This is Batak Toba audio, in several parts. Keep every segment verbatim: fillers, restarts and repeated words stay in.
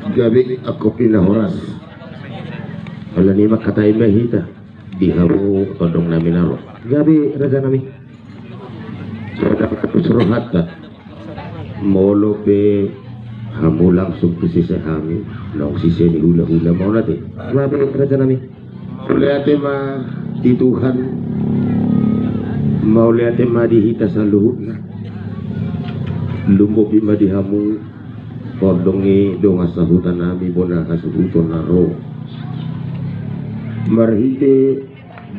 Gabe angkup ni na horas. Alani i mangkatai ma hita di hamu tondong nami na ro. Gabe raja nami. Sada katus rohanta. Molo pe hamu langsung tu sise hami, naung sise ni hulahula ma on ate. Gabe raja nami. Mauliate ma di Tuhan. Mauliate ma di hita saluhutna. Lumobi ma di hamu tondong ni dongan sahuta nami bona hasuhuton na ro. Marhite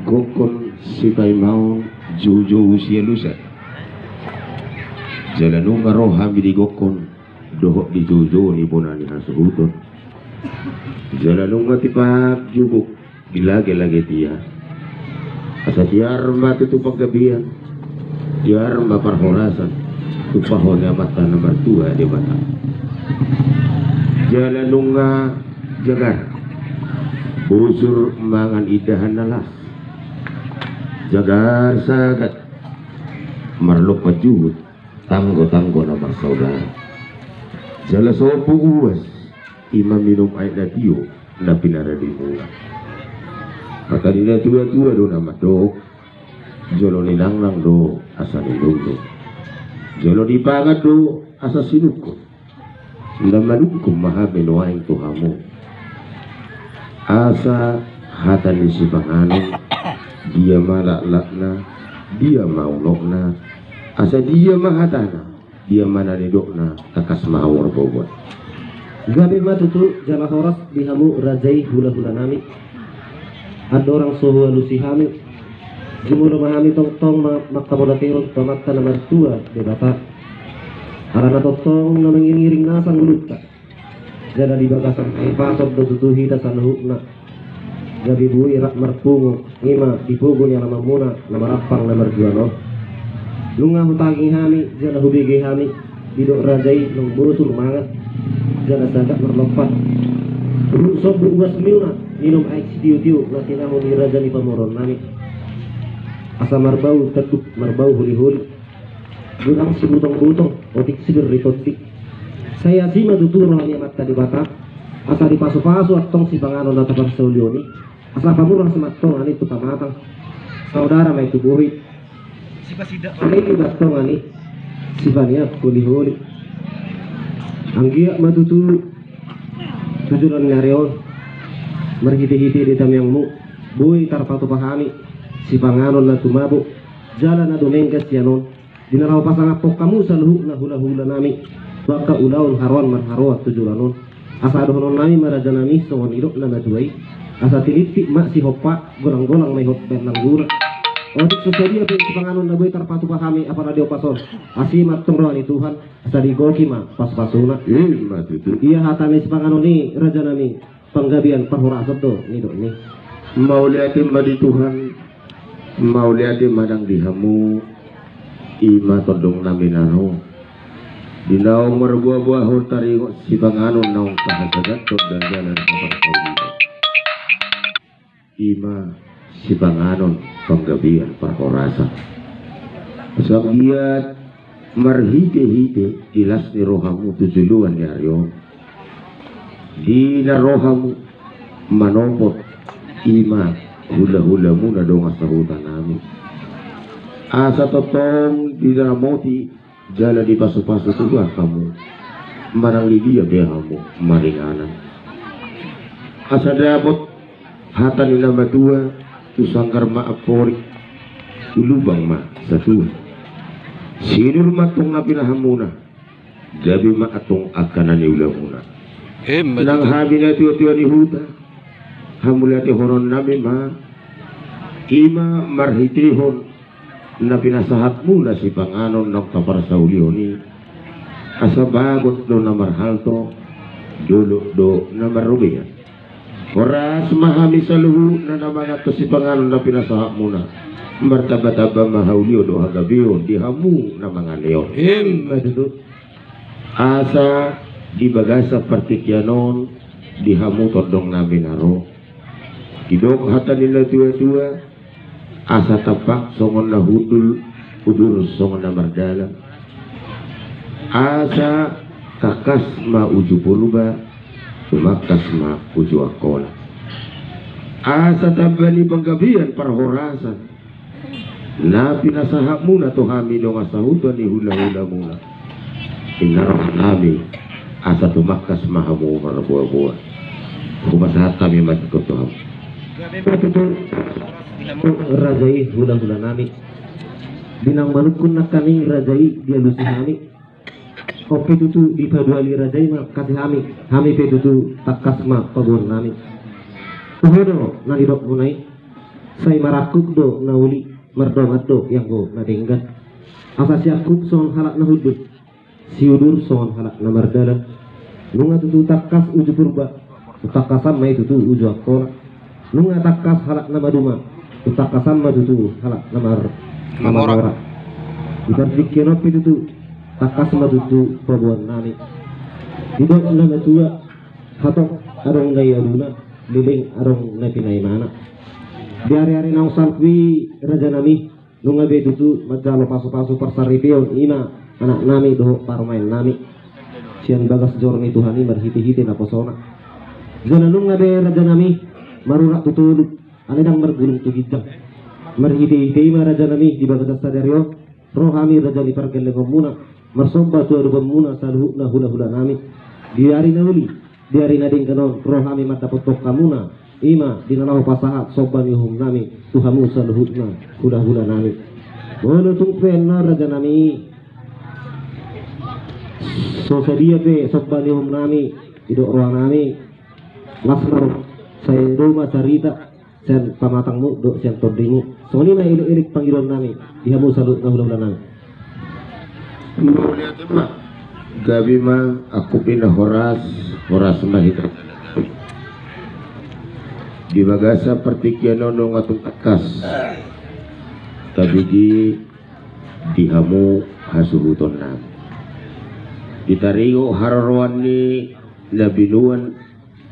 gokkon sipaimaon joujou sialusan. Jala nunga ro hami di gokkon dohot di joujou ni bona ni hasuhuton. Jala nunga tipak juguk di lagelage tia. Asa tiar ma tutu panggabean, tiar ma parhorasan, tumpahon ni Amanta na martua Debata. Jala nunga jagar busur mangan indahan na las. Jagar sagat marlompan juhut, tanggotanggo na marsaudara. Jala sombu uas, i ma minum aek na tio na pinaradi muna. Hata ni na tuatua do na mandok, jolo ninangnang do asa ninungnung, jolo dipangan do asa sinungkun. Na manungkun ma hami nuaeng tu hamu. Asa hata ni sipanganon, dia ma laklakna, dia ma unokna, asa dia ma hatana, dia ma na nidokna, tangkas ma hamu marboaboa. Gabe ma tutu jala horas di hamu raja i hulahula nami. Andorang so hualusi hami, jumolo ma hami tongtong ma manghamolatehon tu Amanta na martua Debata. Alana tongtong na mangiringiring nasa ngolunta. Jala di bagasan hahipason do tutu hita saluhutna. Gabe boi rap marpungu, i ma di pogu ni alamanmuna na marampang na marjual on. Nunga hutangihon hami, jala hubege hami, didok raja i naung bosur mangan, jala sagat marlompan. Buruk sombu uas muna, minum aek sitiotio na tinahu ni raja ni pamoruon nami. Asa marbau tanduk, marbau holiholi. Godang sibutongbutong, otik sibir di tondi. Sai asi ma tutu roha ni Amanta Debata, asa dipasupasu antong sipanganon na taparsaulion i, asa pamurnas ma antong i tu pamatang, saudara ma i tu bohi. Sipasidak ma i antong i, sipaniak holiholi. Anggiat ma tutu tu joloan ni ari on, marhitehite di tangiangmu, boi tarpatupa hami sipanganon na tumabo jala na dumenggan sian on. Di na laho pasangaphon hamu saluhutna hulahula nami tu angka ulaon haroan marharoan tu joloan on. Asa dohonon nami ma raja nami songon nidok na matua i, asa tiniptip ma sihompa, golanggolang ma ihot baen langguna. Otik so sadia pe sipanganon na boi tarpatupa hami apala di ombas on, asi ma antong roha ni Tuhan, asa digohi ma pasupasuna. I ma tutu. Ia hata ni sipanganon i raja nami, panggabean parhorasan do nidok ni. Mauliate ma di Tuhan, mauliate ma nang di hamu, i ma tondong nami na ro. Di naung marboaboahon taringot sipanganon naung tahasagathon jala na taparsaulion. I ma sipanganon panggabean parhorasan. Asa anggiat marhitehite di las ni rohamu tu joloan ni ari on, di na ro hamu manopot i ma hulahulamuna dongan sahuta nami. Asa tongtong diramoti jala dipasupasu Tuhan hamu, manang di dia pe hamu maringanan. Asa dapot hata ni na matua, tu sanggar ma amporik, tu lubang ma satua. Sinur ma antong na pinahanmuna, gabe ma antong angka na niulamuna. Emma tutu. Nang hami na tuatua ni huta, hamuliatehonon nami ma, i ma marhitehon na pinasahatmuna sipanganon naung taparsaulihon i, asa bagot do na marhalto, dolok do na marrobean. Horas ma hami saluhutna na mangan tu sipanganon na pinasahatmuna, martambatamba ma haulion dohot hagabeon di hamu na mangalehon. Emma tutu. Asa di bagasan partingkian on di hamu tondong nami na ro, didok hata ni na tuatua, asa tampak songon na hundul, udur songon na mardalan. Asa tangkas ma uju Purba, Tumangkas ma uju Angkola. Asa tamba ni panggabean parhorasan na pinasahatmuna tu hami dongan sahuta ni hulahulamuna. Ninna rohanami asa tumangkas ma hamu marboaboa. Hupasahat hami ma tu hamu. Raja i hulahulanami. Di naung manungkun nangkaning raja i dialusi hami. On pe tutu dipaduali raja i ma kasi hami, hami pe tutu tangkas ma paboaonnami. Toho do na nidokmuna i, sai marangkup do na uli, mardongan do ianggo na denggan. Asa siangkup songon halak na hundul, siudur songon halak na mardalan. Nunga tutu tangkas uju Purba, tangkasan ma i tutu uju Angkola. Nunga tangkas halak na maduma, tangkasan ma tutu halak na mar-, na mamora. Di partingkian on pe tutu tangkas ma tutu paboaonnami. Didok na matua, hatop adong na ialuna, leleng adong na pinaimana. Di ariari naung salpu i rajanami, nunga be tutu manjalo pasupasu parsaripeon, i ma anaknami dohot parumaennami. Sian bagas joro ni Tuhan i marhitehite naposona. Jala nunga be rajanami marurat tu toru, alai ndang margulung tu ginjang. Marhitehite i ma rajanami di bagasan sadari on, ro hami raja ni pargellengonmuna, marsomba tu adopanmuna saluhutna hulahulanami. Di ari na uli, di ari na denggan on ro hami mandapothon hamuna, i ma di na laho pasahat somba ni uhumnami tu hamu saluhutna hulahulanami. Molo tung pe annon rajanami, so sadia pe somba ni uhumnami, didok rohanami, las ma ro, sai dao ma carita sian pamatangmu dohot sian tondimu. Songon i ma elek-elek pangidoannami di hamu saluhutna hulahulanami. Mauliate ma. Gabe ma angkup ni na horas, horas ma hita. Di bagasan partingkian on nunga tung tangkas tabege di hamu hasuhutonnami. Ditaringot haroroan ni na binoan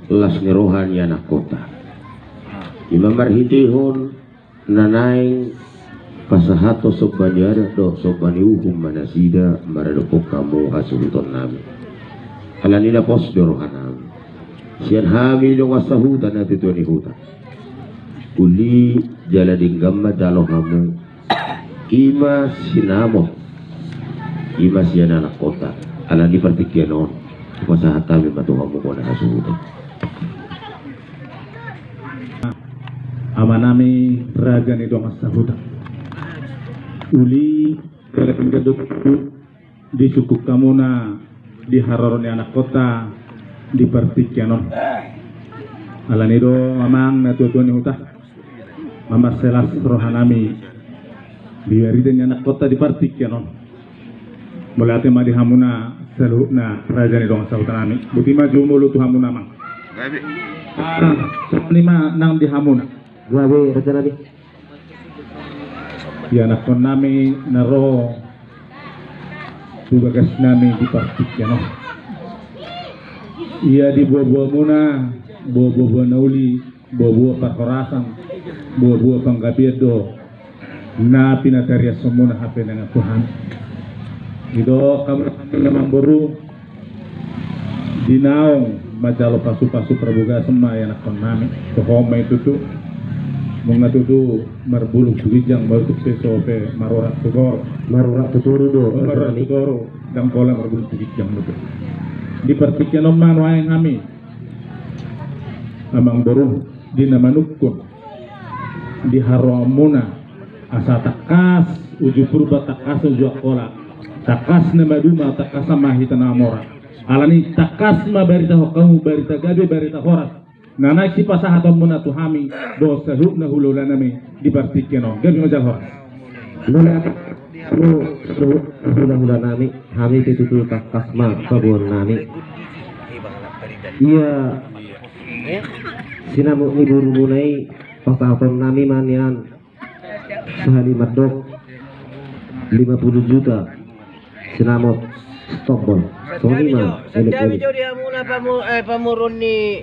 las ni roha ni anakhonta. I ma marhitehon na naeng pasahathon somba ni adat dohot somba ni uhum ma nasida maradophon hamu hasuhutonnami. Alani na pos do rohanami. Sian hami dongan sahuta na tuatua ni huta. Uli jala denggan ma jalo hamu. I ma sinamot, i ma sian anakhonta. Alani partingkian on hupasahat hami ma tu hamu bona hasuhuton. Amanami raja ni dongan sahuta. Uli jala denggan do tutu disungkun hamuna di haroro ni anakhonta di partingkian on. Alani do amang na tuatua ni huta, mamarsilas rohanami di barita ni anakhonta di partingkian on. Mauliate ma di hamuna saluhutna raja ni dongan sahutanami. Boti ma jumolo tu hamuna amang. Ah, songon i ma nang di hamuna. Gabe rajanami. Ianakhonnami na ro tu bagasnami di partingkian on. Ia di boaboamuna, boaboa na uli, boaboa parhorasan, boaboa panggabean do na pinatariashonmuna hape nang Tuhan. Didok hamu amangboru, di naung manjalo pasupasu parbogason ma ianakhonnami. Toho ma i tutu. Nunga tutu marbulung tu ginjang, molo tung pe so pe marurat tu toru. Marurat tu toru do. Marurat tu toru. Ndang pola marbulung tu ginjang tutu. Di partingkian on ma nuaeng hami amangboru di na manungkun di haroanmuna, asa tangkas uju Purba, tangkas uju Angkola, tangkas na maduma, tangkasan ma hita na mamora. Alani tangkas ma baritahon hamu barita gabe, barita horas na naeng sipasahatonmuna tu hami dohot saluhutna hulahulanami di partingkian on. Gabe ma jala horas. Mauliate ma di hamu saluhutna hulahulanami, hami pe tutu tangkas ma paboaonnami. Ia sinamot ni borumuna i pasahatonnami ma nian sahali mandok lima puluh juta sinamot sitombol. Songon i ma elek-elek. Santabi jo di hamuna pamu-, eh, pamoruon ni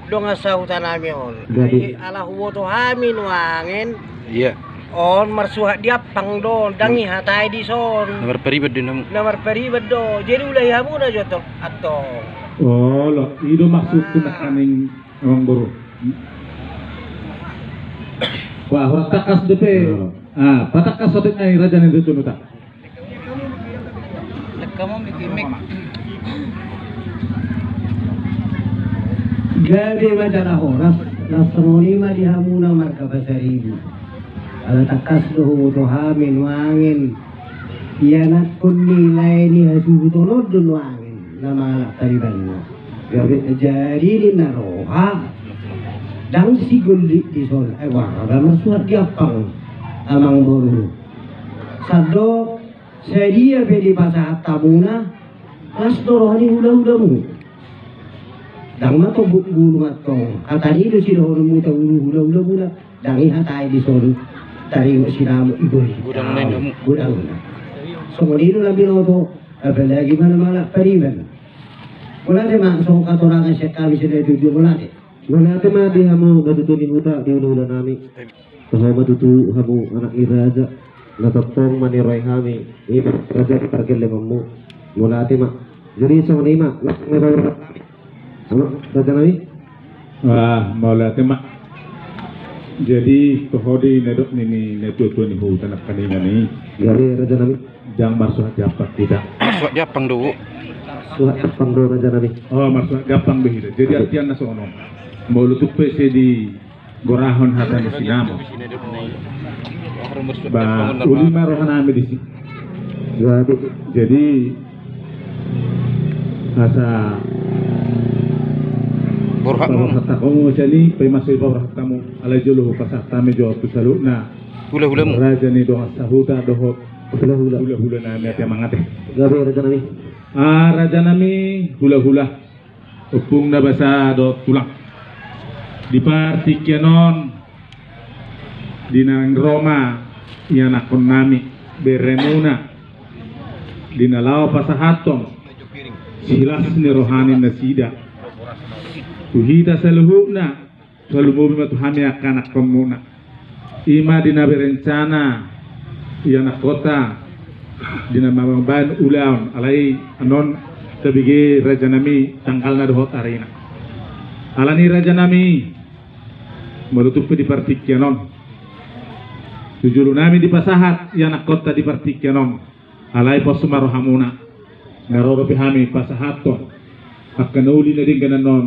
dongan sahutanami on. Jadi ala huboto hami nuaeng. Iya. On marsuhat di ampang do, ndang i hatai dison. Na marpariban do namu. Na marpariban do. Jadi ulahi hamuna jo antong. Olo, i do maksudku nangkaning, amangboru. Wah, hurang tangkas dope. Ah, patangkas otik nai raja ni tutunuta. Gabe ma jala horas, las songon i ma di hamuna marga Pasaribu. Ala tangkas do huboto hami nuaeng, ianakhon ni lae ni hasuhuton on do nuaeng na mangalap taribanna. Gabe jadi ninna roha, ndang sigollit dison, eh, wah, ndang marsuhat gampang, amangboru. Sandok sadia pe dipasahat hamuna, las do roha ni hulahulamu. Ndang ma tombuk bulung antong, hata ni do sidohononmu ta hulahulamu na, ndang i hata i dison, taringot sinamot i boi. Godang na indamu. Godang na. Songon i do na binoto, apalagi ma na mangalap tariban. Mauliate ma, songon hatorangan sian hami sian na tutu, mauliate. Mauliate ma di hamu na tutu ni huta, di hulahula nami. Toho ma tutu hamu anak ni raja, na tongtong manirai hami, i ma raja pargellengonmu. Mauliate ma. Jadi songon i ma, langsung ma raja nami. Ah, mauliate ma. Jadi toho di na dok ni, ni na tuatua ni huta nangkaningan i. Jadi raja nami. Ndang marsuhat gampang hita. Suhat gampang do. Suhat gampang do raja nami. Oh, marsuhat gampang do hita. Jadi artianna songon on. Molo tung pe sai di gorahon hata ni sinamot. Ba, uli ma roha nami disi. Jadi asa borhat hamu sian i, pe maso i borhat hamu. Alai jolo hupasahat hami jo tu saluhutna hulahulamu. Raja ni dongan sahuta dohot hulahula. Hulahula nami, ate amang ate. Gabe raja nami. Ah, raja nami hulahula. Ompungna basa dohot tulang. Di partingkian on, di naeng ro ma ianakhon nami, beremuna, di na laho pasahathon silas ni roha ni nasida tu hita saluhutna, so lumobi ma tu hami angka anakhonmuna. I ma di na berencana ianakhonta, di na mambahen ulaon, alai annon tabege raja nami tanggalna dohot arina. Alani raja nami, molo tung pe di partingkian on, tu jolo nami dipasahat ianakhonta di partingkian on. Alai pos ma rohamuna, na ro dope hami pasahathon angka na uli na denggan annon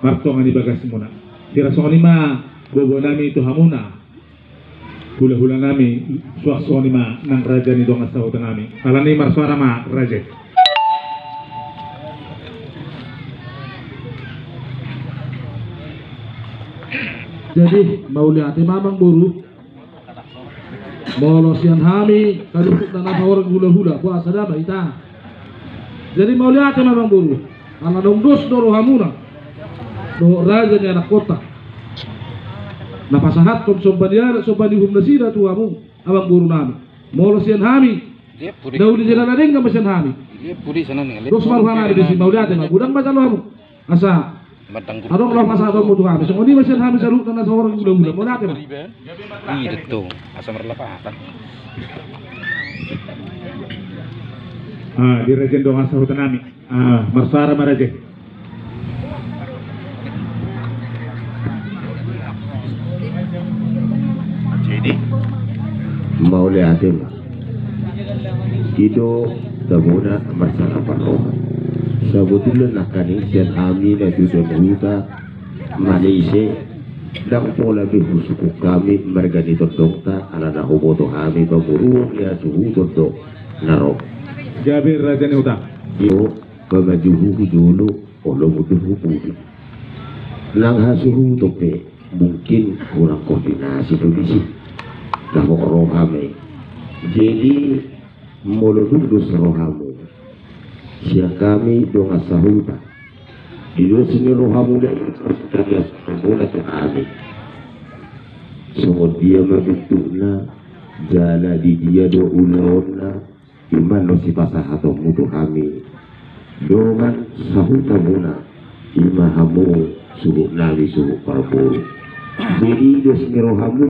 martonga ni bagasmuna. Hira songon i ma boaboa nami tu hamuna hulahula nami, suang songon i ma nang raja ni dongan sahuta nami. Alani marsuara ma raja. Jadi mauliate ma amangboru. Molo sian hami saluhutna na saoran hulahula, boasa da ba hita. Jadi mauliate ma amangboru, ala naung dos do rohamuna dohot raja ni anakhonta na pasahathon somba ni adat somba ni uhum nasida tu hamu amangboru nami. Molo sian hami na uli jala na denggan ma sian hami. Dos ma roha nami disi, mauliate ma, godang ma jalo hamu. Asa adong laho pasahatonmu tu hami, songon i ma sian hami saluhutna na saoran hulahula, mauliate ma. I do tong, asa marlapatan. Ah, di raja ni dongan sahuta nami. Ah, marsuara ma raja. Mauliate ma. I do tabona marsalapan roha. Sabotulna nangkaning sian hami na tutuan huta manise, ndang pola be husungkun hami marga ni tondongta, ala na huboto hami pamoruon ni hasuhuton do na ro. Gabe raja ni huta. I do pamajuhu hujolo. Olo mundur hupudi. Nang hasuhuton pe mungkin kurang koordinasi do disi. Dapot roha ma i. Jadi molo dung dos rohamu sian hami dongan sahuta, di dos ni rohamu da i, dos ni rohamuna tu hami. Songon dia ma bentukna, jala di dia do ulaonna, ima na sipasahatonmu tu hami dongan sahutamuna, ima hamu suhut nami suhut parboru. Jadi dos ni rohamu